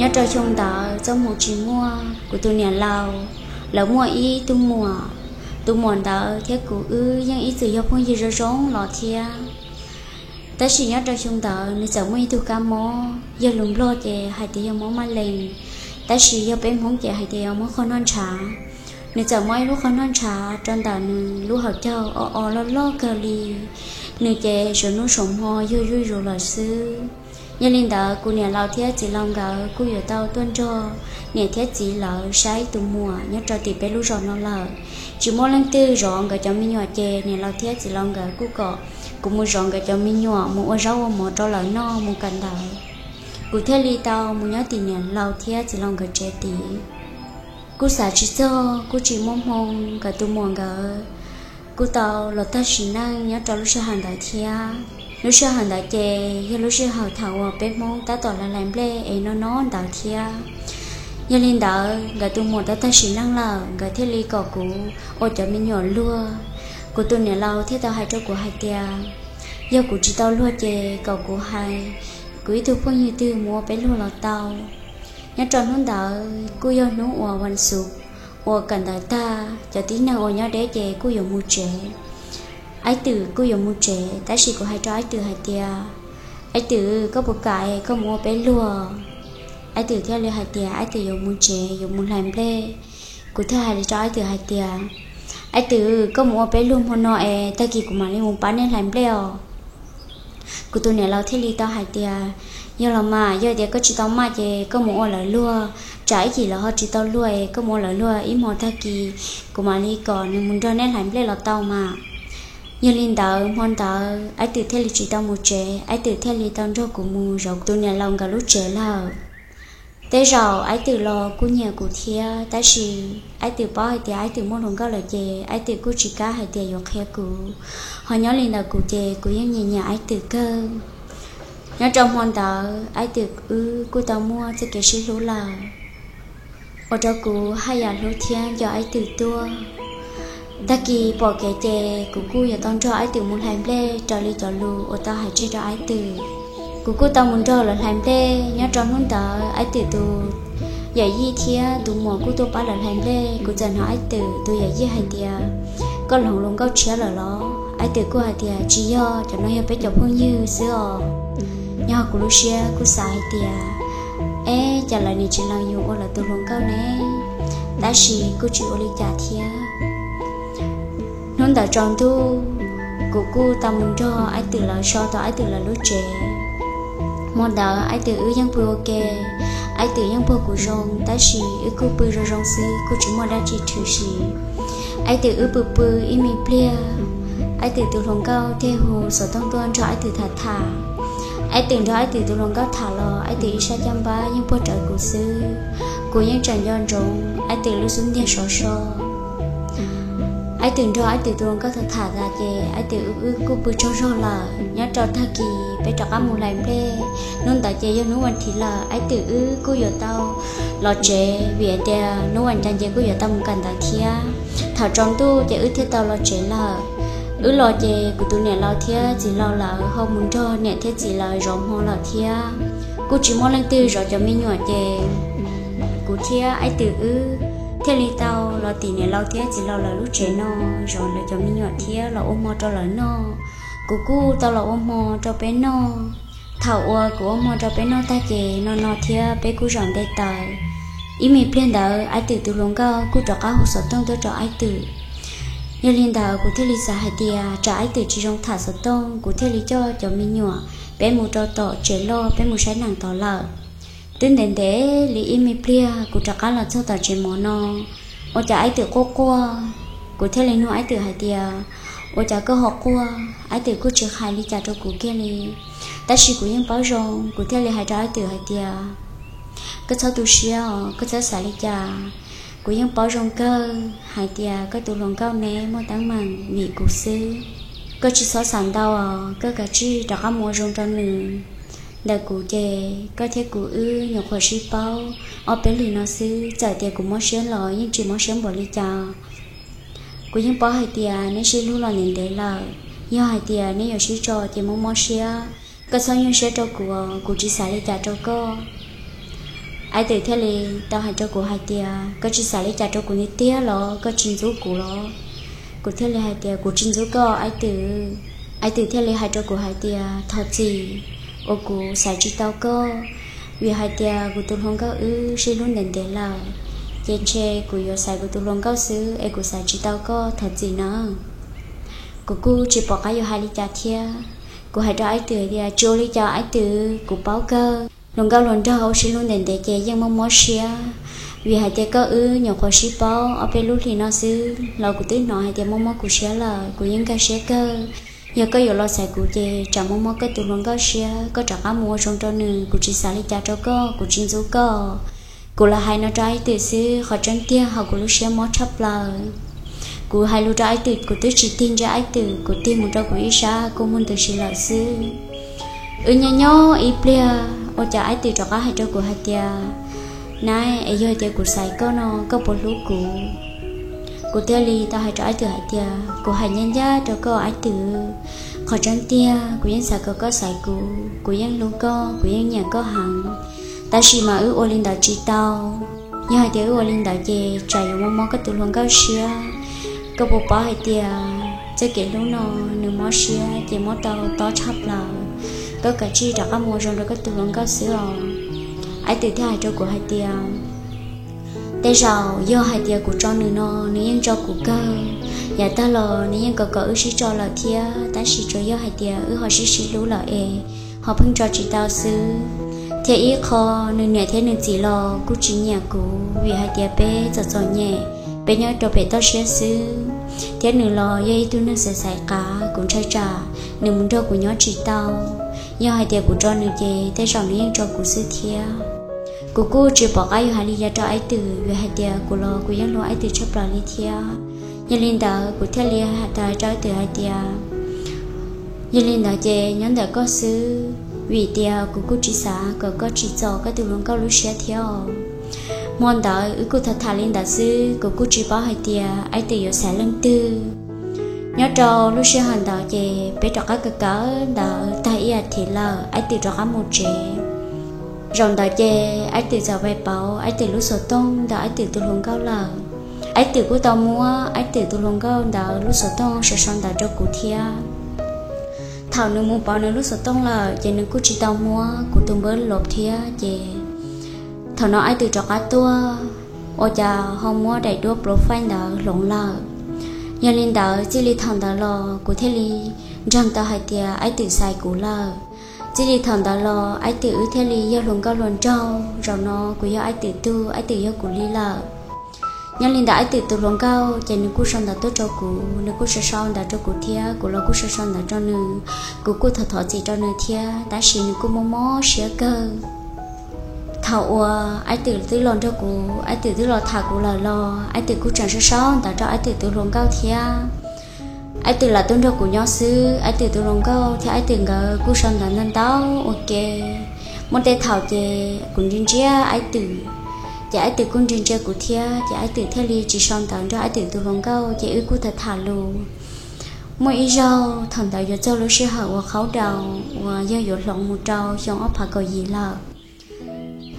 Nyob rau xyoo ntawd txoj hmoo tsis muaj, kuv tus niam laus lawv muaj ib tug muam. Tus muam ntawd thiab kuv wb yeej ib txwm yog phooj ywg zoo zoo los thiab. Tab sis nyob rau xyoo ntawd nws txawm muaj ib tug kab mob, yog lus Nplog ces hais tias yog mob maj lees, tab sis yog peb Hmoob ces hais tias yog mob qhov noj ntshav. Nws txawm muaj ib lub qhov noj ntshav rau ntawm nws lub hauv caug o o loj loj kawg li. Nws ces saum hnub saum hmo yog zuj zus lawm xwb. Yog li ntawd kuv niam laus thiab txiv laus nkawd kuj yuav tau tuaj nrog niam thiab txiv lawv saib tus muam nyob rau tim peb lub zos no lawm. Tsis muaj leej twg zov nkawd cov me nyuam ces niam laus thiab txiv laus nkawd kuj kom kuv mus zov nkawd cov me nyuam mus ua zaub ua mov rau lawv noj mus kawm ntawv. Kuv thiaj li tau mus nyob tim niam laus thiab txiv laus nkawd tsev tid. Kuj xav tsis txog, kuj tsis muaj hmoo, nkawd tus muam nkawd kuj tau los tag sim neej nyob rau lub sij hawm ntawd thiab. Lub sij hawm ntawd ces yog lub sij hawm thaum uas peb Hmoob tab tom hlais nplej es no no ntawd thiab. Yog li ntawd nkawd tus muam tau tag sim neej lawm, nkawd thiaj li kom kuv ua cov me nyuam luag. Kuv tus niam laus thiaj tau hais rau kuv hais tias yog kuv tsis tau luag ces kom kuv hais kuv ib tug phooj ywg twg mus ua peb luag los tau. Nyob rau hnub ntawd kuj yog hnub uas vas xuv uas kawm ntawv tag, cov tib neeg uas nyob deb ces kuj yuav mus tsev. Aib Twm kuj yuav mus tsev, tab sis kuv hais rau Aib Twm hais tias, Aib Twm, koj puas kam es koj mus ua peb luag? Aib Twm thiaj li hais tias Aib Twm yuav mus tsev, yuav mus hlais nplej. Kuv thiaj hais li rau Aib Twm hais tias, Aib Twm, koj mus ua peb luag hmo no es tag kis kuv mam li mus pab neb hlais nplej os. Kuv tus niam laus thiaj li tau hais tias, Yog los mas, yog tias koj tsis tau maj ces koj mus ua lawv luag, tsam ib chim lawv ho tsis tau luag es koj mus ua lawv luag ib hmo tag kis kuv mam li kom nws mus nrog neb hlais nplej los tau mas. Yog li ntawd hmo ntawd Aib Twm thiaj li tsis tau mus tsev, Aib Twm thiaj li tau nrog kuv mus zov tus niam laus nkawd lub tsev lawm. Tej zaum Aib Twm los kuj nyiam kuv thiab, tab sis Aib Twm paub hais tias Aib Twm muaj hluas nkauj lawm ces Aib Twm kuj tsis kam hais tias yuav qhia kuv. Ho nyob li ntawm kuv ces kuv yeej nyiam nyiam Aib Twm kawg. Nyob rau hmo ntawd Aib Twm wb kuj tau muaj txoj kev sib hlub lawm, ua rau kuv haj yam hlub thiab nco Aib Twm tuaj. Tag kis pom kev ces kuv kuj yuav tau nrog Aib Twm mus hlais nplej raws li cov lus uas tau hais tseg rau Aib Twm. Kuv kuj tau mus nrog lawv hlais nplej. Nyob rau hnub ntawd Aib Twm tus yawm yij thiab tus muam kuj tuaj pab lawv hlais nplej. Kuv txawm hnov Aib Twm tus yawm yij hais tias, Koj hloov hluas nkauj tshiab lawm los? Aib Twm kuj hais tias, Tsis yog, cov no yog peb cov phooj ywg xwb os. Nyob kuv lub siab kuj xav hais tias, Eb, cas lawv nim tsis lees yus ua lawv tus hluas nkauj ne? Tab sis kuj tsis ua li cas thiab. Hnub ntawd tsaus ntuj, kuv kuj tau mus nrog Aib Twm lawv so tau Aib Twm lawv lub tsev. Hmo ntawd Aib Twm wb yeej pw ua ke, Aib Twm yeej puag kuv zoo, tab sis wb kuj pw zoo zoo xwb, kuj tsis muaj dab tsi tshwm sim. Aib Twm wb pw pw ib me pliag, Aib Twm tus hluas nkauj thiaj hu xov tooj tuaj nrog Aib Twm tham tham. Aib Twm nrog Aib Twm tus hluas nkauj tham los Aib Twm ib sab caj npab yeej puag rawv kuv xwb. Kuv yeej tseem nco ntsoov Aib Twm lub xub ntiag sov so. Aib Twm nrog Aib Twm tus hluas nkauj tham tham tas ces Aib Twm wb kuj pw tsaug zog lawm. Nyob rau tag kis peb rov qab mus hlais nplej. Hnub ntawd ces yog hnub vas thiv lawm, Aib Twm wb kuj yuav tau los tsev vim hais tias hnub vas cas ces kuj yuav tau mus kawm ntawv thiab. Thaum tsaus ntuj ces wb thiaj tau los tsev lawm. Wb los ces kuv tus niam laus thiab txiv laus lawv ho mus nrog niam thiab txiv lawv zov hmo lawm thiab. Kuj tsis muaj leej twg zov cov me nyuam ces kuv thiab Aib Twm wb thiaj li tau los tim niam laus thiab txiv laus lawv lub tsev no, zov lawv cov me nyuam thiab los ua hmo rau lawv noj. Kuv kuj tau los ua hmo rau peb noj. Thaum uas kuv ua hmo rau peb noj tag ces no no thiab peb kuj zaum nte taws. Ib me pliag ntawd Aib Twm tus hluas nkauj kuj rov qab hu xov tooj tuaj rau Aib Twm. Yog li ntawd kuv thiaj li xav hais tias tsam Aib Twm tsis zoo tham xov tooj, kuv thiaj li coj cov me nyuam peb mus rau tom tsev loj, peb mus saib nees tod lawm. Twb ntev ntev li ib me pliag kuv rov qab los txog tom tsev mov no, ua cas Aib Twm quaj quaj. Kuv thiaj li nug Aib Twm hais tias, Ua cas koj ho quaj? Aib Twm kuj tsis hais li cas rau kuv kiag li. Tab sis kuv yeej paub zoo, kuv thiaj li hais rau Aib Twm hais tias, Koj txhob tu siab os, koj txhob xav li cas. Kuv yeej paub zoo kawg hais tias koj tus hluas nkauj neb muaj teeb meem vim kuv xwb. Koj tsis txhob xav ntau os, koj kav tsij rov qab mus ua zoo rau nws. Ntawm kuv ces koj thiab kuv wb nyuam qhuav sib paub ob peb hlis no xwb, txawm tias kuv mob siab los yeej tsis mob siab npaum li cas. Kuv yeej paub hais tias neb sib hlub los ntev ntev lawm, yog hais tias neb yuav sib tso ces mob mob siab. Koj txhob nyuaj siab rau kuv, kuv tsis xav li cas rau koj. Aib Twm thiaj li tau hais rau kuv hais tias, koj tsis xav li cas rau kuv tiag tiag los? Koj tsis ntxub kuv los? Kuv thiaj li hais tias, kuv tsis ntxub koj Aib Twm. Aib Twm thiaj li hais rau kuv hais tias, thov txim uas kuv xaiv tsis tau koj, vim hais tias kuv tus hluas nkauj wb sib hlub ntev ntev lawm, ces ntshe kuv yuav xaiv kuv tus hluas nkauj xwb es kuv xaiv tsis tau koj, thov txim nawb. Kuv kuj tsis pom qab yuav hais li cas thiab. Kuv hais rau Aib Twm hais tias, tsis ua li cas Aib Twm, kuv paub kawg, hluas nkauj hluas nraug sib hlub ntev ntev ces yeej mob mob siab. Vim hais tias koj wb nyuam qhuav sib paub ob peb lub hlis no xwb los kuv twb hnov hais tias mob mob kuv siab lawm, kuv yeej nkag siab kawg. Yog koj yuav los xaiv kuv ces tsam mob mob koj tus hluas nkauj siab, koj rov qab mus ua zoo rau nws, kuv tsis xav li cas rau koj, kuv tsis ntxub koj. Kuv los hais no rau Aib Twm xwb, qhov tseeb tiag hauv kuv lub siab mob tshaj plaws. Kuv hais lus rau Aib Twm, kuv twb tsis tig ntsia Aib Twm, kuv tig mus rau kuv ib sab kuj muaj ntws si lawm xwb. Wb nyob nyob ib pliag ua cas Aib Twm rov qab hais rau kuv hais tias, nab, es yog tias kuv xaiv koj no koj puas hlub kuv? Kuv thiaj li tau hais rau Aib Twm hais tias, kuv hais ncaj ncaj rau koj Aib Twm, qhov tseeb tiag kuv yeej xav kom koj xaiv kuv, kuv yeej hlub koj, kuv yeej nyiam koj heev. Tab sis mas wb ua li ntawd tsis tau. Yog hais tias wb ua li ntawd ces tsam yuav mob mob koj tus hluas nkauj siab. Koj puas paub hais tias txoj kev hlub no nws mob siab ces mob tau tob tshaj plaws. Koj kav tsij rov qab mus ua zoo rau koj tus hluas nkauj xwb os. Aib Twm thiaj hais rau kuv hais tias, tej zaum yog hais tias kuv tso nws no, nws yeej tso kuv kawg. Yav tag los nws yeej kom kom wb sib tso lawm thiab, tab sis tsuas yog hais tias wb ho sib sib hlub lawm es ho pheej tso tsis tau xwb. Thiab ib qho, nws niam thiab nws txiv los kuj tsis nyiam kuv vim hais tias peb txom txom nyem, peb nyob rau pem toj siab xwb. Thiab nws los yog ib tug neeg xaiv xaiv qav, kuv ntshai tsam nws mus nrog kuv nyob tsis tau. Yog hais tias kuv tso nws ces tej zaum nws yeej tso kuv xwb thiab. Kuv kuj tsis pom qab yuav hais li cas rau Aib Twm, vim hais tias kuv los kuv yeej hlub Aib Twm tshaj plaws li thiab. Yog li ntawd kuv thiaj li hais rau Aib Twm hais tias, yog li ntawd ces nyob ntawm koj xwb, vim tias kuv kuj tsis xav kom koj tsim txom koj tus hluas nkauj lub siab thiab os. Hmo ntawd wb kuj tham tham li ntawd xwb, kuv kuj tsis paub hais tias Aib Twm yuav xaiv leej twg. Nyob rau lub sij hawm ntawd ces peb rov qab kawm kawm ntawv tag ib as thiv lawm, Aib Twm rov qab mus tsev. Zaum ntawd ces Aib Twm txawm pais pauv Aib Twm lub xov tooj ntawm Aib Twm tus hluas nkauj lawm. Aib Twm kuj tau muab Aib Twm tus hluas nkauj ntawd lub xov tooj sau sau ntawv rau kuv thiab. Thaum nws mus pauv nws lub xov tooj lawm ces nws kuj tsis tau muab kuv tus npawb lov thiab ces thaum no Aib Twm rov qab tuaj, ua cas ho muab daim duab profile ntawd hloov lawm. Yog li ntawd txij li thaum ntawd los kuv thiaj li ntseeg tau hais tias Aib Twm xaiv kuv lawm. Txij li thaum ntawd los Aib Twm wb thiaj li yog hluas nkauj hluas nraug, zaum no kuv yog Aib Twm tug, Aib Twm yog kuv li lawm. Nyob li ntawd Aib Twm tus hluas nkauj ces nws kuj sau ntawv tuaj rau kuv, nws kuj sau sau ntawv rau kuv thiab kuv los kuj sau sau ntawv rau nws. Kuv kuj thov thov txim rau nws thiab, tab sis nws kuj mob mob siab kawg. Thaum uas Aib Twm twb los nrog kuv, Aib Twm twb los tham kuv lawm los Aib Twm kuj tseem sau sau ntawv rau Aib Twm tus hluas nkauj thiab. Aib Twm lam tuaj nrog kuv nyob xwb, Aib Twm tus hluas nkauj thiab Aib Twm nkawd kuj sau ntawv ntau ntau ua ke. Muaj tej thaum ces kuv ntsia ntsia Aib Twm, ces Aib Twm kuj ntsia ntsia kuv thiab, ces Aib Twm thiaj li tsis sau ntawv nrog Aib Twm tus hluas nkauj, ces wb kuj tham tham lus. Muaj ib zaug thaum ntawd yuav txog lub sij hawm uas qhaub daus uas yog yuav hloov mus rau xyoo ob phav kaum yim lawm.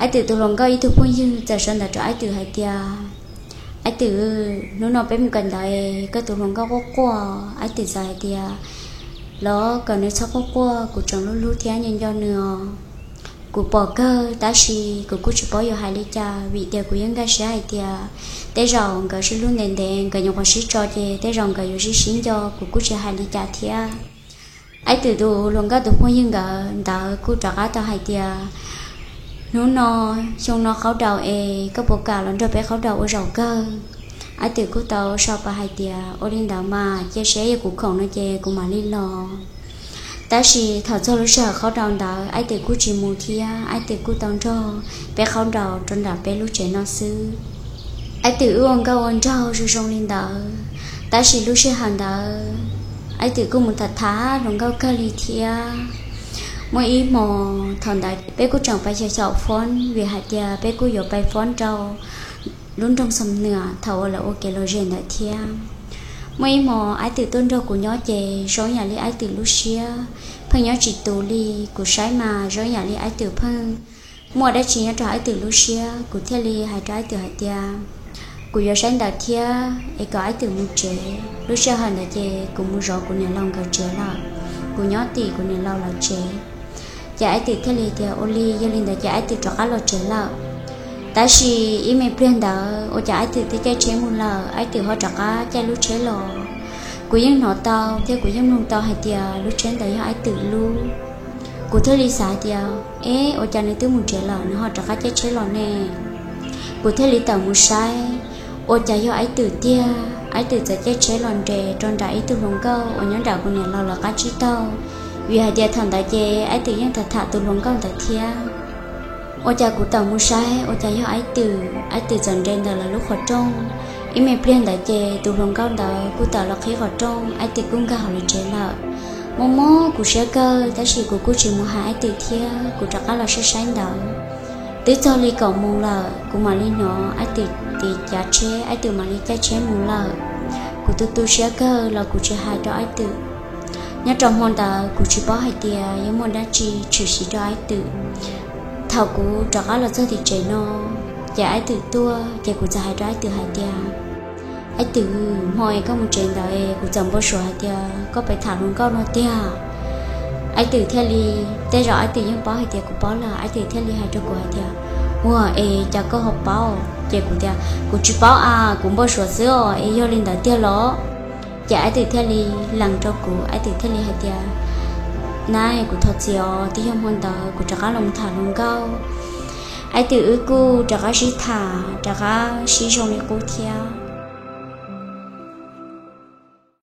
Aib Twm tus hluas nkauj ib tug phooj ywg txawm sau ntawv rau Aib Twm hais tias, Aib Twm, hnub no peb mus kawm ntawv es koj tus hluas nkauj quaj quaj. Aib Twm txawm hais tias, los kom nws txhob quaj quaj, kuv tseem hlub hlub thiab nco nco nws os. Kuv pom kawg tab sis kuv kuj tsis paub yuav hais li cas vim tias kuv yeej nkag siab hais tias tej zaum nkawd sib hlub ntev ntev nkawd nyuam qhuav sib tso ces tej zaum nkawd yuav sib sib nco, kuv kuj tsis hais li cas thiab. Aib Twm tus hluas nkauj tus phooj ywg nkawd ntawd kuj rov qab tau hais tias, hnub no, xyoo no qhaub daus es koj puas kam los nrog peb qhaub daus ua zaum kawg? Aib Twm kuj tau sau pas hais tias, ua li ntawd mas cia seb yog kuv khoom no ces kuv mam li los. Tab sis thaum txog lub sij hawm qhaub daus ntawd Aib Twm kuj tsis mus thiab, Aib Twm kuj tau nrog peb qhaub daus rau nram peb lub tsev no xwb. Aib Twm wb ua nkauj ua nraug zoo zoo li ntawd, tab sis lub sij hawm ntawd Aib Twm kuj mus tham tham hluas nkauj kawg li thiab. Muaj ib hmo thaum ntawd peb kuj tseem pais xyaum xyaum foob vim hais tias peb kuj yuav pais foob rau lub nroog Xam Nuam thaum uas lawv ua kev lom zem ntawd thiab. Muaj ib hmo Aib Twm tuaj nrog kuv nyob ces zoo yam li Aib Twm lub siab pheej nyob tsis tus li, kuv saib mas zoo yam li Aib Twm pheej muaj dab tsi nyob rau Aib Twm lub siab. Kuv thiaj li hais rau Aib Twm hais tias, kuv yuav saib ntawv thiab es kom Aib Twm mus tsev. Lub sij hawm ntawd ces kuv mus zov kuv niam laus nkawd tsev lawm, kuv nyob tim kuv niam laus lawv tsev. Ces Aib Twm thiaj li tias, ua li, yog li ntawd ces Aib Twm rov qab los tsev lawm. Tab sis ib me pliag ntawd ua cas Aib Twm twb caij tsheb mus lawm, Aib Twm ho rov qab caij lub tsheb los. Kuv yeej hnov tau thiab kuv yeej mloog tau hais tias lub tsheb ntawd yog Aib Twm lub. Kuv thiaj li xav tias, eb, ua cas nws twb mus tsev lawm nws ho rov qab caij tsheb los ne? Kuv thiaj li tawm mus saib, ua cas yog Aib Twm tiag. Aib Twm txawm caij tsheb los nres rau nram ib tug hluas nkauj uas nyob nram kuv niam laus lawv qab tsib taug, vim hais tias thaum ntawd ces Aib Twm yeej tham tham tus hluas nkauj ntawd thiab. Ua cas kuv tawm mus saib ua cas yog Aib Twm, Aib Twm txawm nres ntawm lawv lub qhov rooj. Ib me pliag ntawd ces tus hluas nkauj ntawd kuj tawm los qhib qhov rooj, Aib Twm kuj nkag hauv lawv tsev lawm. Muaj muab kuv siab kawg tab sis kuv kuj tsis mus hais Aib Twm thiab, kuv rov qab los saib saib ntawd. Twb txog li kaum moos lawm kuv mam li hnov Aib Twm tiv cav tsheb, Aib Twm mam li caij tsheb mus lawm. Kuv tu tu siab kawg los kuv tsis hais rau Aib Twm. Nyob rau hmo ntawd kuv tsis paub hais tias yuav muaj dab tsi tshwm sim rau Aib Twm. Thaum kuv rov qab los txog tim tsev no, ces Aib Twm tuaj ces kuv txawm hais rau Aib Twm hais tias, Aib Twm, hmo es koj mus tsev ntawd es kuv txawm npau suav hais tias koj pem tham hluas nkauj no tiag. Aib Twm thiaj li, tej zaum Aib Twm yeej paub hais tias kuv paub lawm, Aib Twm thiaj li hais rau kuv hais tias, ua es cas koj ho paub? Ces kuv tias, kuv tsis paub a, kuv npau suav xwb os, es yog li ntawd tiag los? Ces Aib Twm thiaj li lees rau kuv, Aib Twm thiaj li hais tias, na, kuv thov txim os, twb yog hmo ntawd kuv rov qab los tham hluas nkauj. Aib Twm wb kuj rov qab sib tham, rov qab sib zoo li qub thiab.